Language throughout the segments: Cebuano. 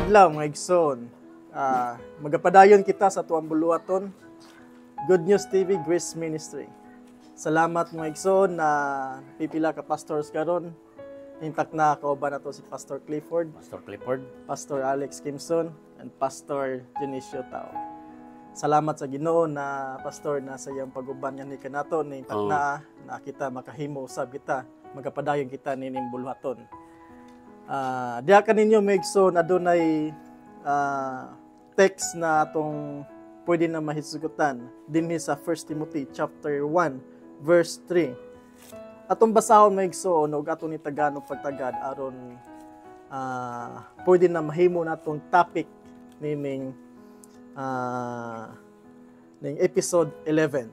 Adlaw, mga igsoon. Magapadayon kita sa tuang buluhaton, Good News TV Grace Ministry. Salamat, mga igsoon, na pipila ka pastors karon. Intak na kauban nato si Pastor Clifford, Pastor Clifford, Pastor Alex Kimson, and Pastor Dionisio Tao. Salamat sa Ginoo na, Pastor, na sa iyang pag-uban nga ni kanato ni takna na kita makahimo usab kita, magapadayon kita nining buluhaton. Diha kaninyo, mga igsoon, adunay text na atong pwede na mahisgutan dinhi sa 1 Timothy chapter 1 verse 3. Atong basahon, mga igsoon, ug ato ni tagano pagtagad aron pwede na mahimo natong topic nining ning episode 11.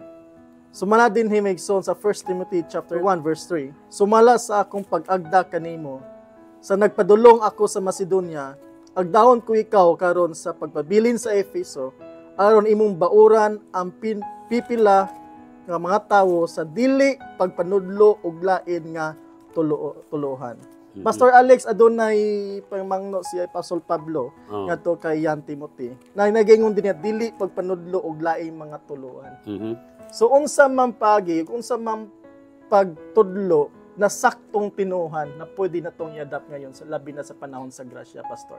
Sumala din, mga igsoon, sa 1 Timothy chapter 1 verse 3, "Sumala sa akong pag-agda kanimo sa nagpadulong ako sa Macedonia, agdahon ko ikaw karon sa pagpabilin sa Efeso aron imong bauran ang pipila nga mga tawo sa dili pagpanudlo og lain nga tuluhan." Pastor Alex, adunay pangmangno si Apostol Pablo ngadto kay Yan Timothy. Na nagingon din niya dili pagpanudlo og laing mga tuluhan. So unsa man pagi, unsa man pagtudlo na saktong tinuhan na pwede na tong i-adapt ngayon sa labi na sa panahon sa grasya, Pastor?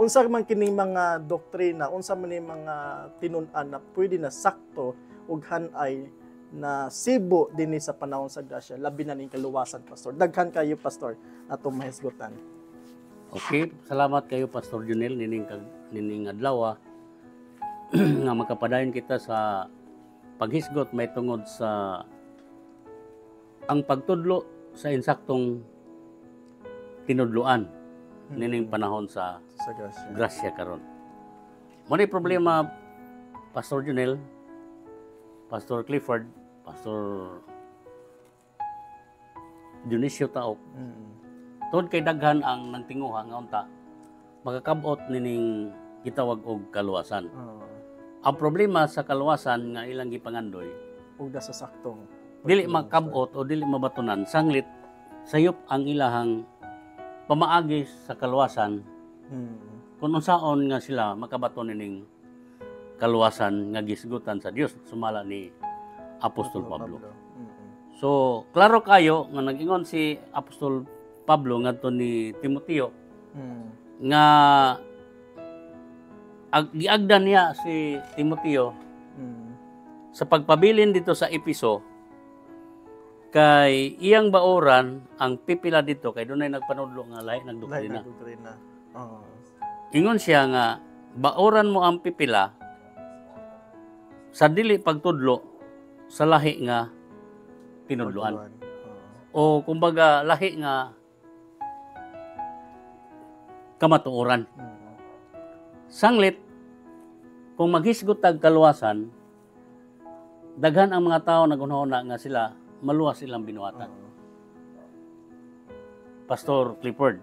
Unsa man kining mga doktrina, unsa man ning mga tinun-an na pwede na sakto ug hanay na sibo dinhi sa panahon sa grasya, labi na ning kaluwasan, Pastor? Daghan kayo, Pastor, atong mahisgutan. Okay, salamat kayo, Pastor Junel, nining adlaw nga makapadayon kita sa paghisgot may tungod sa ang pagtudlo sa insaktong tinudloan nining panahon sa sa grasya. Grasya karon. Mo ni problema, Pastor Junel, Pastor Clifford, Pastor Dionisio Taok, tungod kay daghan ang nagtinguha nga unta makakabot nining gitawag og kaluwasan. Ang problema sa kaluwasan nga ilang gipangandoy, ug na sa saktong dili makabot o dili mabatunan sanglit sayop ang ilahang pamaagi sa kaluwasan kung unsaon nga sila makabaton nining kaluwasan nga gisgutan sa Dios sumala ni Apostol Pablo. So, klaro kayo nga nag-ingon si Apostol Pablo ngadto ni Timoteo nga giagda niya si Timoteo sa pagpabilin dito sa Episo kay iyang baoran ang pipila dito kay dunay nagpanudlo nga lahi Lahi nagdoktrina. Na doktrina. Oo. Ingon siya nga baoran mo ang pipila sa dili pagtudlo sa lahi nga tinudloan. Pagtudloan. Oo. O kumbaga lahi nga kamatuoran. Sanglit kung maghisgot tag kaluwasan, daghan ang mga tao nagunahuna nga sila maluwas ilang binuhatan. Pastor Clifford,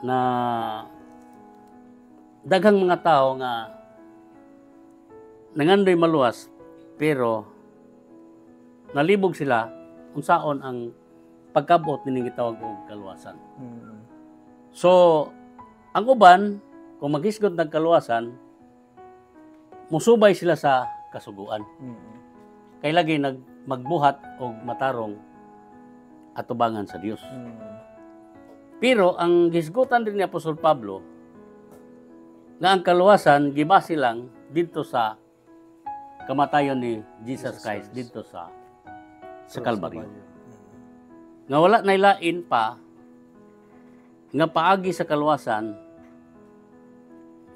na daghang mga tao nga nangandoy maluwas pero nalibog sila unsaon ang pagkabot nining gitawag og kaluwasan. So, ang uban, kung maghisgot ng kaluwasan, musubay sila sa kasuguan. Kay lagi magbuhat og matarong atubangan sa Dios. Pero ang gisgutan din ni Apostol Pablo nga ang kaluwasan gibase lang dito sa kamatayon ni Jesus Christ dito sa Kalbaryo. Nga wala na ilain pa nga paagi sa kaluwasan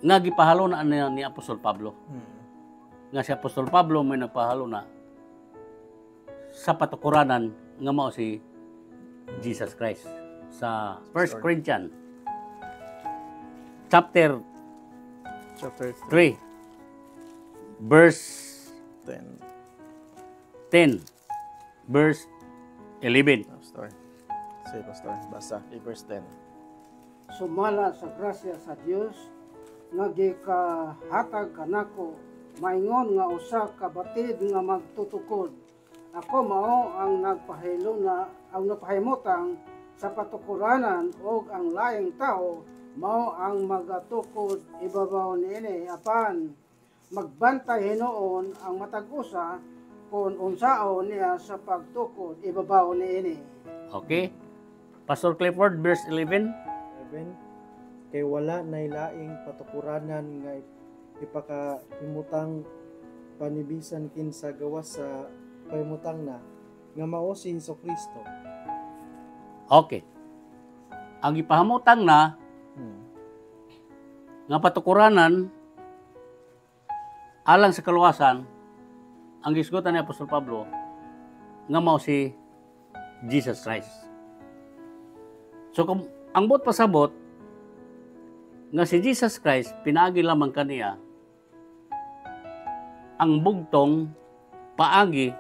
nga gipahalo na ni Apostol Pablo. Nga si Apostol Pablo may nagpahalo na sa patukuranan nga mao si Jesus Christ sa 1 Corinthians chapter Chapter 3, 3 verse 10. 10 verse 11. Pastor. Sige, Pastor. Basa. Verse 10. Sumala sa grasya sa Dios nga gikahatag kanako maingon nga usa ka batid nga magtutukod, ako mao ang nagpahilo na ang nagpahimutang sa patukuranan ug ang laing tao mao ang magatukod ibabaw niini, apan magbantay hinuon ang matag usa kung unsaon niya sa pagtukod ibabaw niini. Okay? Pastor Clifford, verse 11. 11. Kay wala nay laing patukuranan nga ipakahimutang panibisan kinsa gawas sa pahimutang na nga mao si Hesukristo. Okay. Ang ipahamutang na nga patukuranan alang sa kaluwasan, ang gisgutan ni Apostol Pablo nga mao si Jesus Christ. So kung ang buot pasabot nga si Jesus Christ pinaagi lamang kaniya ang bugtong paagi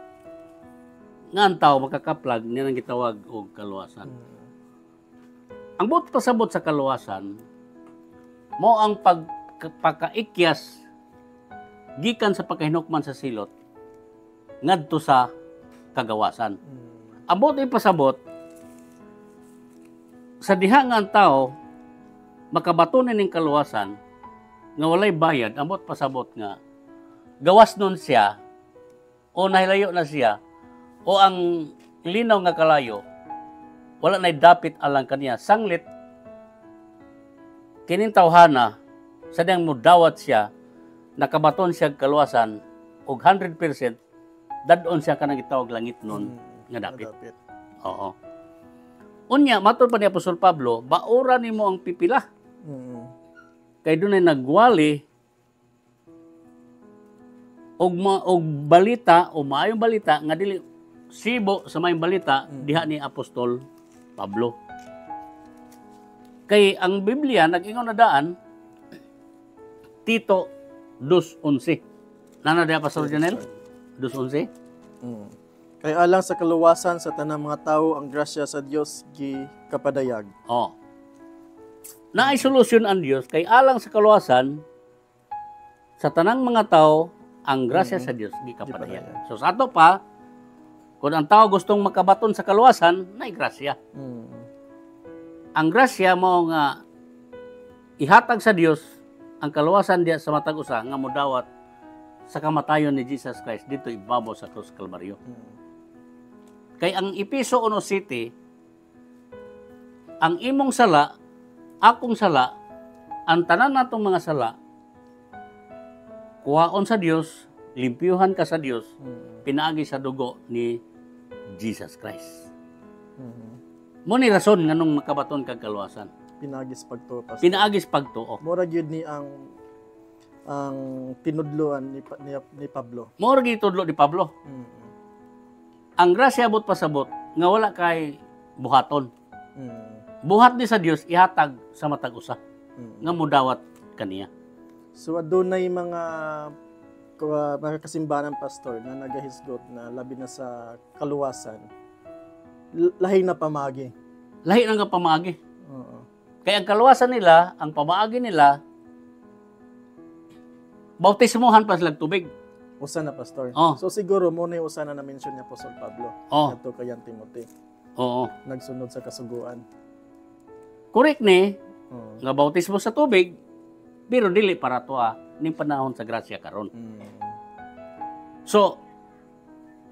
nga ang tao makakaplag niya nang gitawag og kaluwasan. Ang buot pasabot sa kaluwasan mo ang pagpakaikyas gikan sa pagkahinukman sa silot ngadto sa kagawasan. Ang buot ipasabot sa diha nga ang tao makabaton ning kaluwasan nga walay bayad, ang buot pasabot nga gawas nun siya o nahilayo na siya o ang linaw nga kalayo wala na'y dapit alang kaniya, sanglit kining tawhana sa diyang mudawat siya, nakabaton siya kaluwasan og 100% dadon siya kanang gitawag langit nun nga dapit. Dapit. Oo. Unya, matod pa ni Apostol Pablo, baura nimo ang pipila. Kay dunay nagwali og balita o maayong balita nga dili sibo sa maayong balita diha ni Apostol Pablo. Kay ang Biblia nag-ingon na daan, Tito 2:11. Nana diha, Pastor Janel? 2:11? Kay alang sa kaluwasan sa tanang mga tawo ang grasya sa Dios gi kapadayag. Oh. Naay solusyon ang Dios kay alang sa kaluwasan sa tanang mga tao ang grasya sa Dios gi kapadayag. Gipadayag. So sa ato pa, kung ang tao gustong makabaton sa kaluwasan, naay grasya. Ang grasya mo nga ihatag sa Dios ang kaluwasan diya sa matag usa nga modawat sa kamatayon ni Jesus Christ dito ibabaw sa krus Kalbaryo. Kay ang Epeso 1:7, ang imong sala, akong sala, ang tanan natong mga sala, kuhaon sa Dios, limpyuhan ka sa Dios, pinaagi sa dugo ni Jesus Christ. Mo ni rason nganong makabaton kag kaluwasan. Pinaagis pagtuo, Pastor. Pinaagis pagtuo. Mura gyud ni ang tinudloan ni Pablo. Mao ra gitudlo ni Pablo. Ang grasya abot pasabot nga wala kay buhaton. Buhat ni sa Dios ihatag sa matag usa nga mudawat kaniya. So adunay mga kasimbahan, Pastor, na nagahisgot na labi na sa kaluwasan. Lahi na pamagi. Lahi na nga pamaagi. Oo. Kaya ang kaluwasan nila, ang pamaagi nila, bautismohan pa sila tubig. Usa na, Pastor. Oh. So siguro mo na yung usa na na-mention ni Apostol Pablo. Oh. Adto kay Timothy. Oo. Nagsunod sa kasuguan. Correct ni Oo. Nga bautismo sa tubig, pero dili para to ning panahon sa grasya karon. So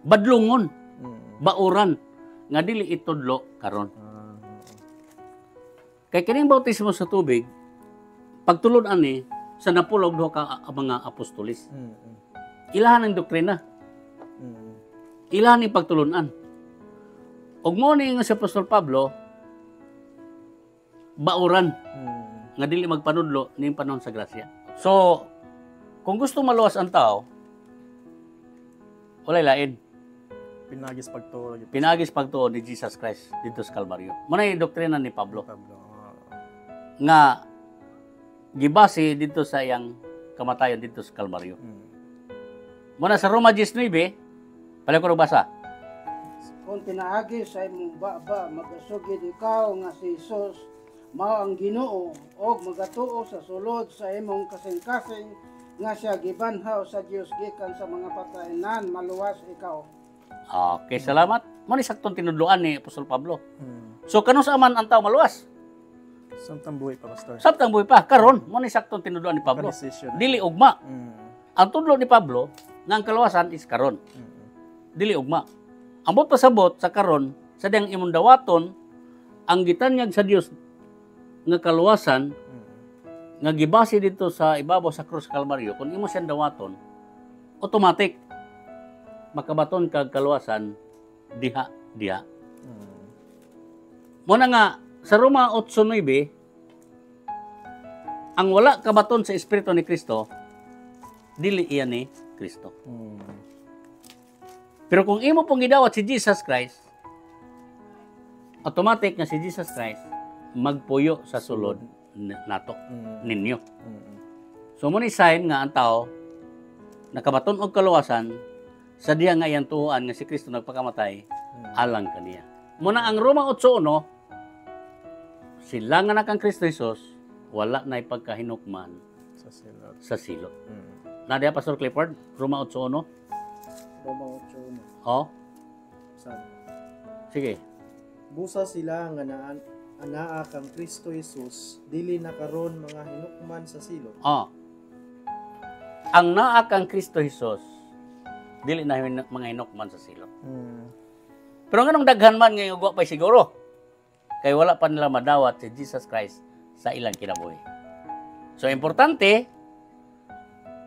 badlungon, bauran nga dili itudlo karon. Kay kining bautismo sa tubig, pagtulon ani sa 12 ka mga apostolis. Ilahan ang doktrina. Ilahan ang pagtulunan. Ug mo ni nga si Apostol Pablo, bauran nga dili magpanudlo ning panahon sa grasya. So, kung gusto maluwas ang tao, walay lain. Pinagis pagtuo lagi. Pinagis pagtuo ni Jesus Christ dito sa Kalbaryo. Mo na yung doktrina ni Pablo Pablo. Nga gibase dito sa iyang kamatayon dito sa Kalbaryo. Mo na sa Roma 10:9, pala ko basa. Kung pinaagi sa imong baba magasugid ikaw nga si Jesus mao ang Ginoo og magatuo sa sulod sa imong kasing-kasing nga siya gibanhaw sa Dios gikan sa mga patay, nan maluwas ikaw. Okay, salamat. Mo ni saktong tinudloan ni Apostol Pablo. Mm. So kanus-a man ang tao maluwas? Samtang buhi pa, Pastor. Samtang buhi pa karon, mo ni saktong tinuduan ni Pablo. Decision. Dili ugma. Ang tudlo ni Pablo nga ang kaluwasan is karon. Dili ugma. Ambot pasabot sa karon sa diyang imong dawaton ang gitanyag sa Dios nga kaluwasan nga gibase dito sa ibabaw sa krus Kalbaryo, kung imo siyang dawaton, automatic makabaton kag kaluwasan diha diha. Mo na nga sa Roma 8:9, ang wala kabaton sa espiritu ni Kristo, dili iya ni Kristo. Pero kung imo pong gidawat si Jesus Christ, automatic nga si Jesus Christ magpuyo sa sulod nato ninyo. So mo ni sign nga ang tao nakabaton og kaluwasan sa diha nga iyang tuoan nga si Kristo nagpakamatay alang kaniya. Muna ang Roma 8:1, sila nga na kang Kristo Jesus wala na pagkahinukman sa silot. Sa silot. Nadia, Pastor Clifford, Roma 8:1. Roma 8:1. Oh, San? Sige. Busa sila nga naan anaa kang Kristo Jesus dili na karon mga hinukman sa silot. Oh. Ang naa kang Kristo Jesus dili na mga hinukman sa silot. Pero nganong daghan man ngayon ugwa pa siguro? Kay wala pa nila madawat si Jesus Christ sa ilang kinabuhi. So importante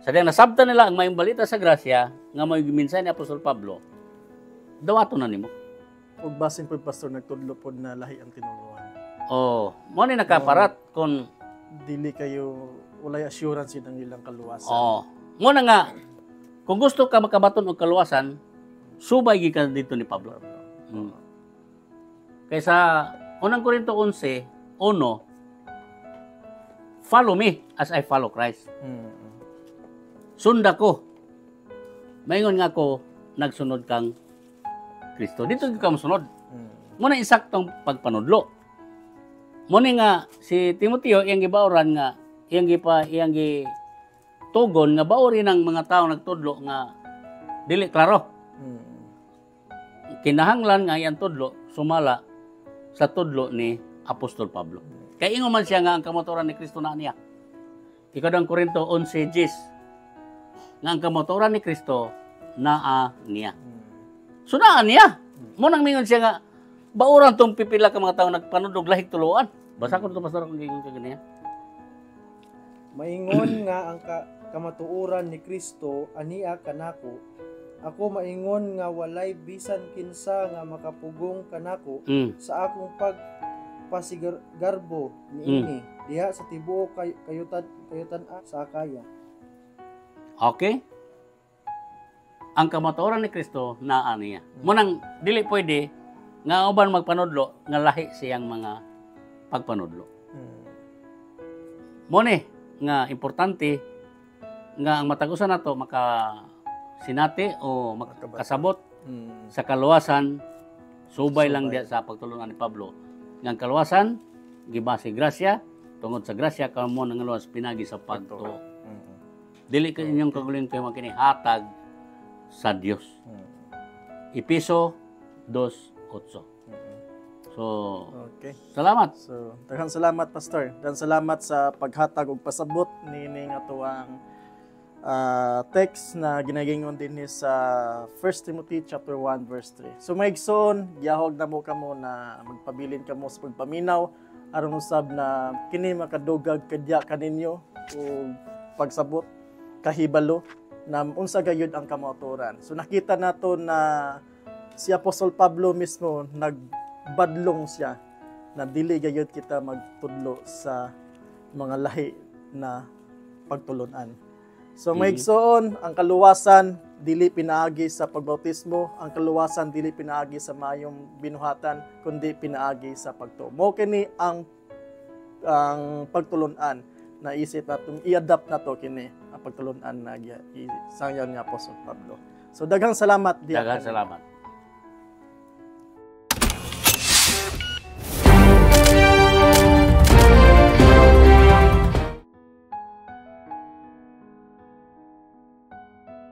sa diyang nasabtan nila ang mayong balita sa grasya nga may gimensahe ni Apostol Pablo, dawaton na nimo. Ug basin pod, Pastor, nagtudlo pod na lahi ang tinuruan. Oh, mo ni nakaparat kung dili kayo walay assurance yun ang ilang kaluwasan. Oh, mo na nga kung gusto ka makabaton og kaluwasan, subay gikan dito ni Pablo. Kaysa unang Korinto 11:1, "Follow me as I follow Christ." Sunda ko. Maingon nga ako, nagsunod kang Kristo. Dito gyud ka mosunod. Mo na insaktong pagpanudlo. Mo ni nga si Timoteo iyang gibauran nga iyang gipa iyang gi tugon nga bauri ng mga tao nagtudlo nga dili klaro. Kinahanglan nga iyang tudlo sumala sa tudlo ni Apostol Pablo. Kay ingon man siya nga ang kamatuoran ni Kristo na niya. Ikaduhang Korinto 11:10 nga ang kamatuoran ni Kristo naa niya. So naa niya. Mo nang mingon siya nga bauran tong pipila ka mga tao nagpanudlog lahig tuluan. Basa ko to, Pastor, kung gingon ka ganiya. Maingon nga ang kamatuoran ni Kristo ania kanako. Ako maingon nga walay bisan kinsa nga makapugong kanako sa akong pagpasigarbo niini diha sa tibuok kay kayutan kayutan sa Akaya. Okay? Ang kamatuoran ni Kristo naa niya. Mo nang dili pwede nga uban magpanudlo nga lahi siyang mga pagpanudlo. Mo ni nga importante nga ang matag usa nato maka sinati o makasabot sa kaluwasan, subay lang Subay. Diya sa pagtulunan ni Pablo nga ang kaluwasan gibase grasya, tungod sa grasya kamo nangaluwas pinagi sa pagtuo, dili kay inyong kagaling kay kini, hatag sa Dios. Epeso 2:8. So salamat. So, daghang salamat, Pastor. Daghang salamat sa paghatag og pasabot niini nga tuang text na ginagingon dinhi sa 1 Timothy chapter 1 verse 3. So mga igsoon, gihahog namo kamo na magpabilin kamo sa pagpaminaw aron usab na kini makadugag kadya kaninyo og pagsabot, kahibalo na unsa gayud ang kamatuoran. So nakita nato na si Apostol Pablo mismo nagbadlong siya na dili gayud kita magtudlo sa mga lahi na pagtulunan. So mga igsoon, ang kaluwasan dili pinaagi sa pagbautismo, ang kaluwasan dili pinaagi sa mayong binuhatan, kundi pinaagi sa pagtuo. Mo kini ang pagtulunan na isip nato, i-adapt nato kini ang pagtulunan na sangyaw ni Apostol Pablo. So daghang salamat diya. Daghang salamat.